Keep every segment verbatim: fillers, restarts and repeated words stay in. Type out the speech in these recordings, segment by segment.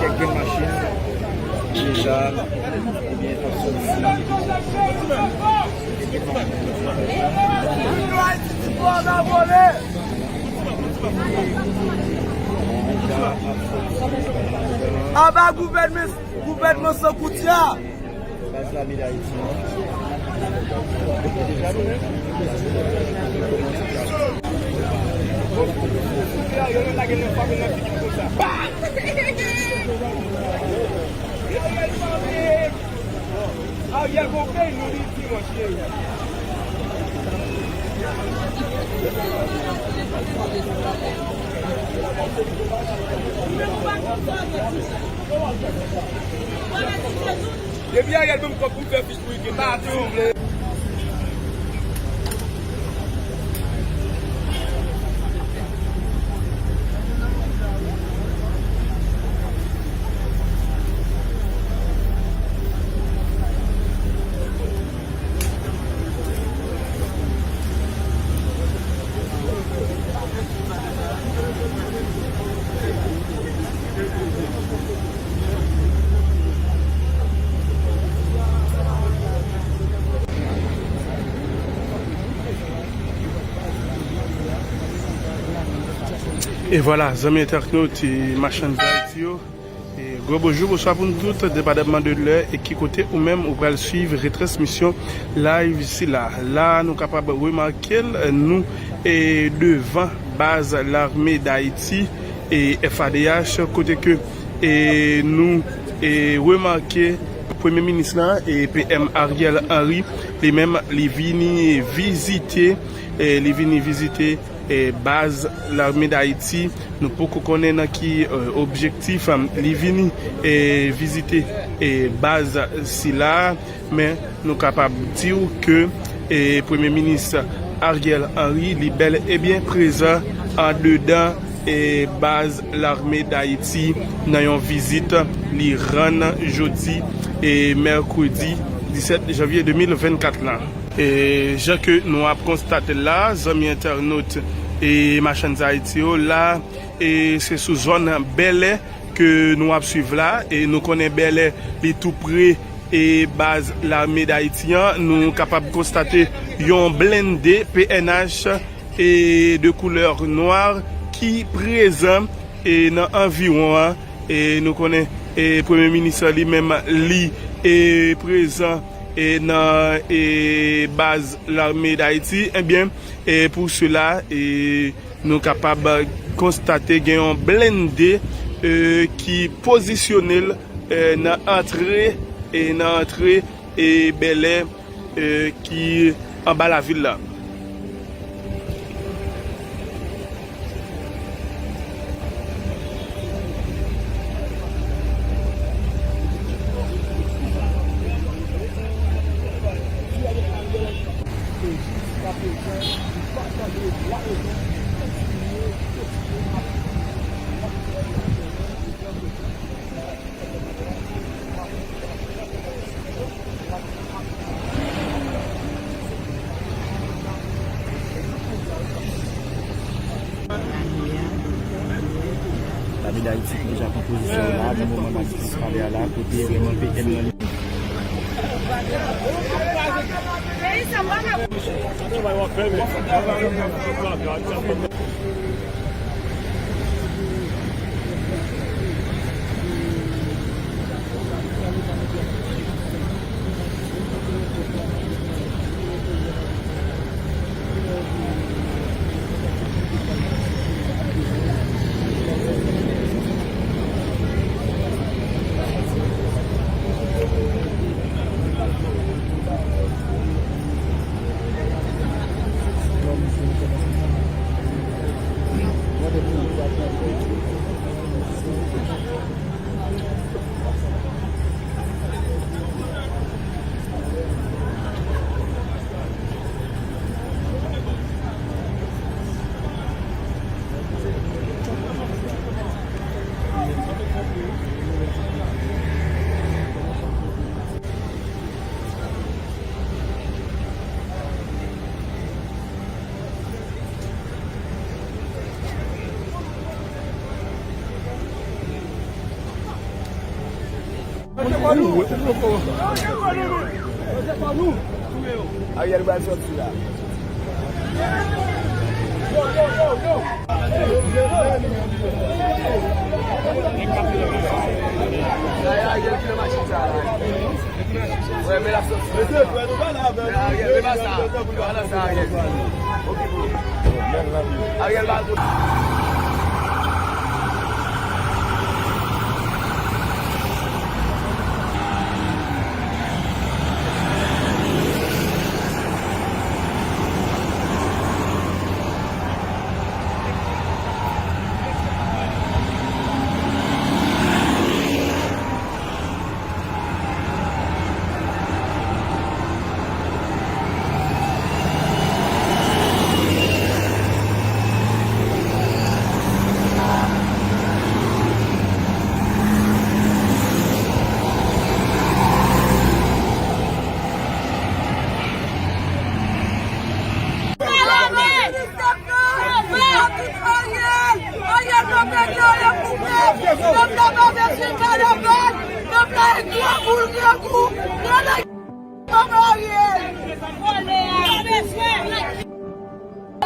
Kèk grenn machin deja, ebyen, ap soti. Aba gouvènman, gouvènman Sankoutya! Baz lame Dayiti an. Ariel gon pèy nou li di mwen cheri. Depi Ariel ban m kòb pou m fè fich pou li, pa tou vle. E vwala, zanmi entènot e machann Ayiti yo, e gwo bonjou, bonswa pou nou tout, depandaman de lè e ki kote ou menm ou pral swiv retransmisyon live sila. La, nou kapab remake l, nou e devan baz lame Dayiti e F A D H, kote ke e nou e remake Premye Minis lan e P M Ariel Henry, li menm, li vini vizite, e li vini vizite e baz lame Dayiti. Nou poko konnen nan ki e objektif e li vini e vizite e baz sila, men nou kapab di w ke e Premye Minis Ariel Henry, li bèl e byen prezan andedan e baz lame Dayiti nan yon vizit li rann jodi e mèkredi disèt janvye de mil vennkat lan. E jan ke nou ap konstate la, zanmi entènot e machann Ayiti yo, la e se sou zòn Bèlè ke nou ap swiv la, e nou konnen Bèlè li tou pre e baz lame Dayiti an. Nou kapab konstate yon blende P N H e de koulè nwa ki prezan e nan anviwon an. E nou konnen e Premye Minis li menm li e prezan e nan e baz lame Dayiti. Ebyen, e pou sela, e nou kapab konstate gen yon blende e ki pozisyone l e nan antre e nan antre e Bèlè e ki anba lavil la. Lame Dayiti ki deja pran pozisyon yo la, nan moman n ap pale a la, kote vrèman P M nan li. Ariel pral sòti la. Ariel ki nan machin sa la. Wè, men l ap sòti. Ariel, men pa sa. Pa nan sa, Ariel. Ariel, pa.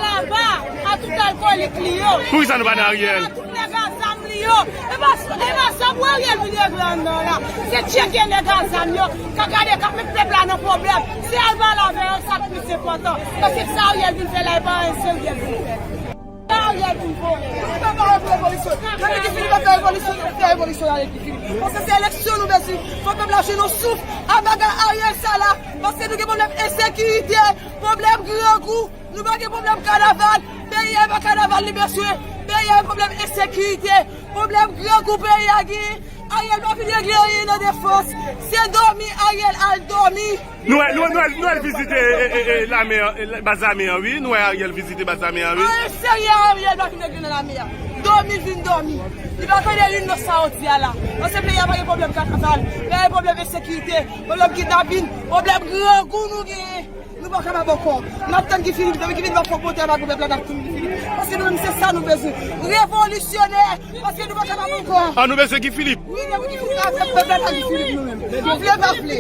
Laba a tout alkòlik li yo. Poukisa nou pa nan Ariel? A tout nèg a zam li yo. E pa, e pa sa pou Ariel vin regle anndan la. Se tcheke nèg a zam yo. Ka gade k ap met pèp la nan pwoblèm. Se al pale avè yo, sa k plis enpòtan. Paske sa Ariel vin fè la, e pa anyen serye l vin fè. Sa Ariel vin fè. Pèp la ap revolisyon. Gade Guy Philippe ap fè revolisyon, nou fè revolisyon avèk Guy Philippe. Paske se eleksyon nou bezwen. Fò pèp la jwenn yon souf a bagay Ariel sa la. Paske nou gen pwoblèm ensekirite, pwoblèm grangou. Nou pa gen pwoblèm kanaval. Peyi a pa kanaval li bezwen. Peyi a gen pwoblèm ensekirite. Pwoblèm grangou peyi a genyen. Ariel pa vin regle anyen nan defans. Se dòmi Ariel al dòmi. Nou wè, nou, nou, nou al vizite e, e, e, lame an, e, baz lame an, wi. Nou wè Ariel vizite baz lame an, wi. Anyen serye Ariel pa vin regle nan lame a. Dòmi l vin dòmi. Li pa tande youn nan sa yo di a la. Paske peyi a pa gen pwoblèm kanaval. Peyi a gen pwoblèm ensekirite, pwoblèm kidnapin, pwoblèm grangou nou genyen. Nou pa kapab ankò. N ap tann Guy Philippe, depi Guy Philippe ap fè kontè avèk pèp la, n ap tann Guy Philippe. Paske nou menm se sa nou bezwen. Revolisyonè, paske nou pa kapab ankò. Ah, nou bezwen Guy Philippe. Wi, depi Guy Philippe ap fè pèp la, tann Guy Philippe nou menm. Nou vle pa vle.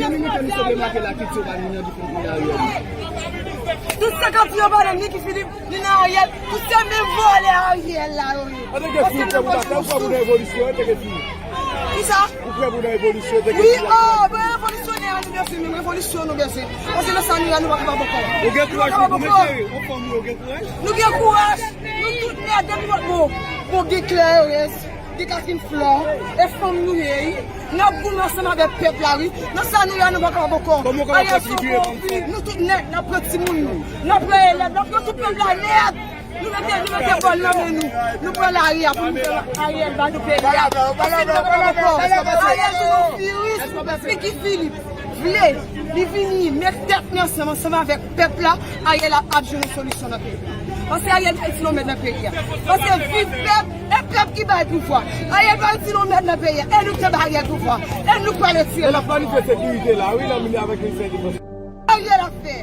Tout senkant yo pale ni Guy Philippe, ni nan Ariel. Tout se menm vòlè Ariel la yo ye. Paske nou bezwen yon souf. Kisa? Ou prè pou nan revolisyon, te gen... Wi, oh, bon, revolisyonè, nou bezwen, menm revolisyon, nou bezwen. Paske nan sa nou ye a, nou pa kapab ankò. Ou gen kouraj pou goumen, cheri? Ou fanm ou, ou gen kouraj? Nou gen kouraj, nou tout nèg, depi lòt bò. Bon, gen Klèrès, gen Catherine Flore, e fanm nou ye, wi. N ap goumen ansanm avèk pèp la, wi. Nan sa nou ye a, nou pa kapab ankò. Kòman w kapab kontribye kòm fanm? Nou tout nèg, n ap pran timoun nou, n ap pran elèv, n ap pran tout pèp la nèt. Nou mete, nou mete bòl nan men nou. Nou pran lari a pou nou fè Ariel ba nou peyi a. Paske nou pa kapab ankò. Ariel se yon viris. Guy Philippe vle, li vini met tèt li ansanm, ansanm avèk pèp la, Ariel ap, ap jwenn yon solisyon nan peyi a. Paske Ariel pa itil yon mèd nan peyi a. Paske viv pèp, e pèp ki bay pouvwa. Ariel pa itil yon mèd nan peyi a. E nou ki te ba Ariel pouvwa. E nou k pral retire l. L ap planifye sekirite la, wi, nan minis avèk minis defans. Ariel ap fè.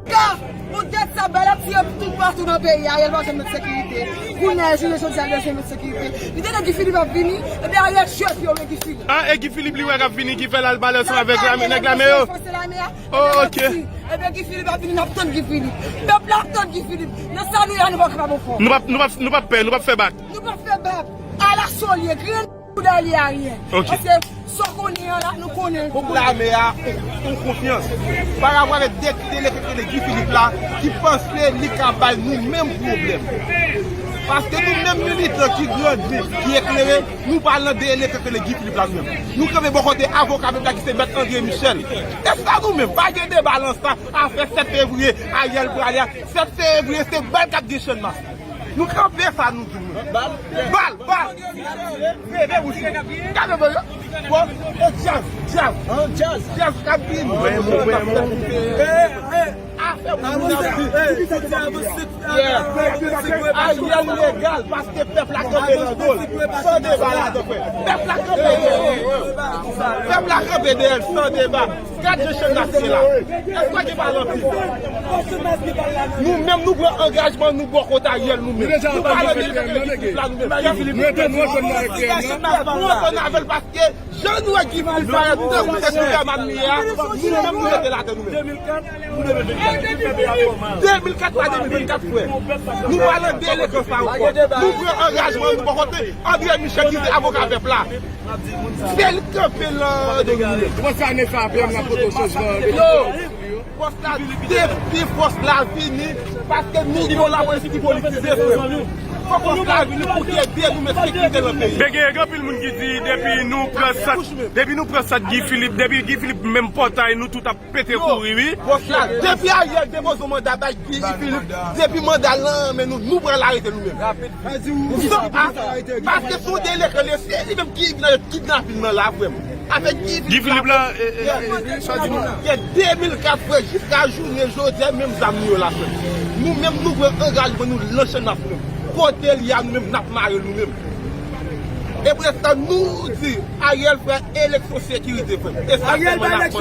Ka, yon dèt sa bay, l ap tire toupatou nan peyi a, Ariel pa janm met sekirite. Kounye a, jounen jodi a, Ariel janm met sekirite. Li tande Guy Philippe ap vini, ebyen Ariel jwe pye w, men Guy Philippe. Ah, e Guy Philippe li wè k ap vini ki fè l al pale ansanm avèk lame, nèg lame yo? Oh, ok. Ebyen Guy Philippe ap vini, n ap tann Guy Philippe. Pèp la ap tann Guy Philippe. Nan sa nou ye a, nou pa kapab ankò. Nou p ap, nou p ap, nou p ap pè, nou p ap fè bak. Nou p ap fè bak. Alaso l ye, grenn. Pou dèyè Ariel. Ok. Paske sa w konnen an la, nou konnen l tou. Lame a, on, on konfyans. Pa rapò avèk de, de elektè Guy Philippe la, ki panse li ka bay nou menm pwoblèm. Paske nou menm militan ki grandi, ki eklere, nou pa nan de elektè Guy Philippe la nou menm. Nou kanpe bò kote avoka pèp la ki se Mèt André Michel. E sa nou menm, pa gen deba lan sa, afè sèt fevriye, Ariel prale a, sèt fevriye, se bal k ap gen Channmas. Nou kanpe sa nou di nou. Bal, bal. Leve bouch ou. Gade bò yo. Bon, e djaz, djaz. An djaz. Djaz k ap vini. Mwen, mwen, mwen, mwen. Afè moun ap di. Yeah. Ariel legal, paske pèp la kanpe nan do l. San deba ladan, frè. Pèp la kanpe dèyè l. Pèp la kanpe dèyè l, san deba. Gad jan Channmas ye la. Èske w gen pale anpil? Nou menm, nou pran angajman, nou bòkote Ariel nou menm. Nou pa nan delikan Guy Philippe la nou menm. Guy Philippe, nou ansanm avè l paske jan nou wè Guy Philippe parèt tankou Èspidèman li ye a, nou menm nou rete ladan nou menm. De mil kat pa de mil vennkat, frè. Nou pa nan delikan sa ankò. Nou pran angajman, nou bòkote André Michel ki se avoka pèp la. Fè l kanpe nan domine. Ou panse a Nefa apre m nan poto chanjman? Yo, fòs la, depi fòs la vini, paske nou gen yon lapolis ki politize, frè. Fòk fòs la vini pou ede nou met sekirite nan peyi. Men gen anpil moun ki di depi nou pran sant, depi nou pran sant Guy Philippe, depi Guy Philippe menm pòtay nou tout ap pete kouri, wi. Fòs la, depi Ariel depoze yon manda bay Guy Philippe, depi manda lan men nou, nou pral arete nou menm. Ou santi pa? Paske se yon delekan li ye, se li menm ki vin avèk kidnapin nan la, frè m. Avèk Guy Philippe la, e, e, e, e, sa di nou? Gen de mil kat, frè, jiska jounen jodi a, menm zam nou yo la, frè m. Nou menm, nou pran angajman nou nan Channmas menm. Kote l ye a, nou menm, n ap mare l nou menm. E pou lenstan, nou di, Ariel fè eleksyon sekirite, frè m. E sa sèlman n ap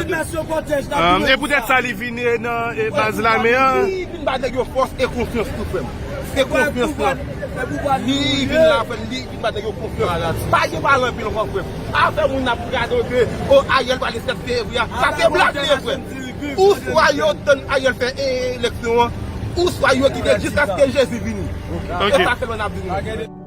mande. E poutèt sa li vin nan, e, baz lame an. Li vin ba nèg yo fòs e konfyans tou, frè m. Se konfyans lan. Li vin la, frè m, li vin ba nèg yo konfyans. Pa gen pale anpil ankò, frè m. Afè moun ap radote, o, Ariel pale sèt fevriye a. Sa se blag li ye, frè m. Ou swa yo tann Ariel fè eleksyon an, ou swa yo kite jiskaske Jezi vini. E sa sèlman n ap di nou.